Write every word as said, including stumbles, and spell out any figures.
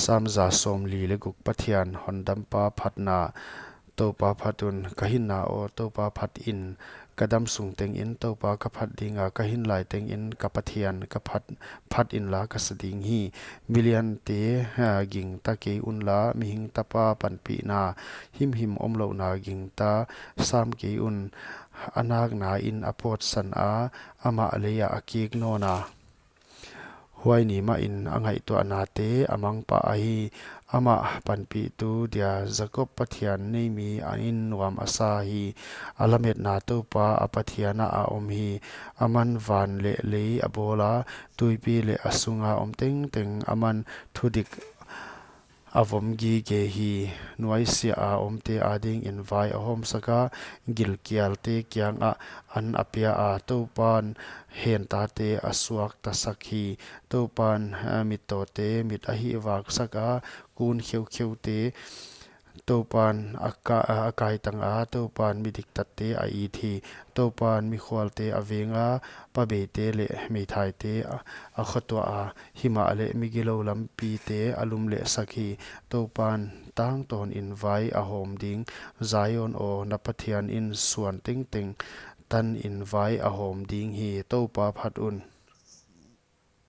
Sam za sawmli leh guk. Pathian hondampa phatna. Toupa phat un. Ka hinna aw, Toupa phat in. Ka dam sung tengin Toupa ka phat dinga, ka hin lai tengin ka Pathian ka phat, phat inla ka sa ding hi. Miliante, ha, gingta kei unla, mihing tapa panpihna himhim omlouhna gingta sam kei un. A nakna in a pawtsan a, amah lei ah a kik nawn a. Huai ni mahin a ngaihtuahnate a mangpah ahi. Amah panpihtu dia Jakob Pathian neimi a in nuam a sa hi. A lametna Toupa a Pathian ah a om hi. Aman van leh lei a bawl a, tuipi leh a sunga om tengteng aman thudik a vom gige hi. Nuaisiah a omte adingin vai a hawmsak a, gilkialte kiangah an a pia a. Toupan hentate a suaktasak hi. Toupan, eh, mittawte mit a hihvaksak a, kun kheukheute Toupan a ka-, a kaitang a, Toupan midiktatte a it hi. Toupan mikhualte a veng a, pabeite leh meithaite a, a khotuah a, himahleh migilou lampite a lumlehsak hi. Toupan tangtawnin vai a hawm ding. Zion aw, na Pathian in suan tengteng tanin vai a hawm ding hi. Toupa phat un.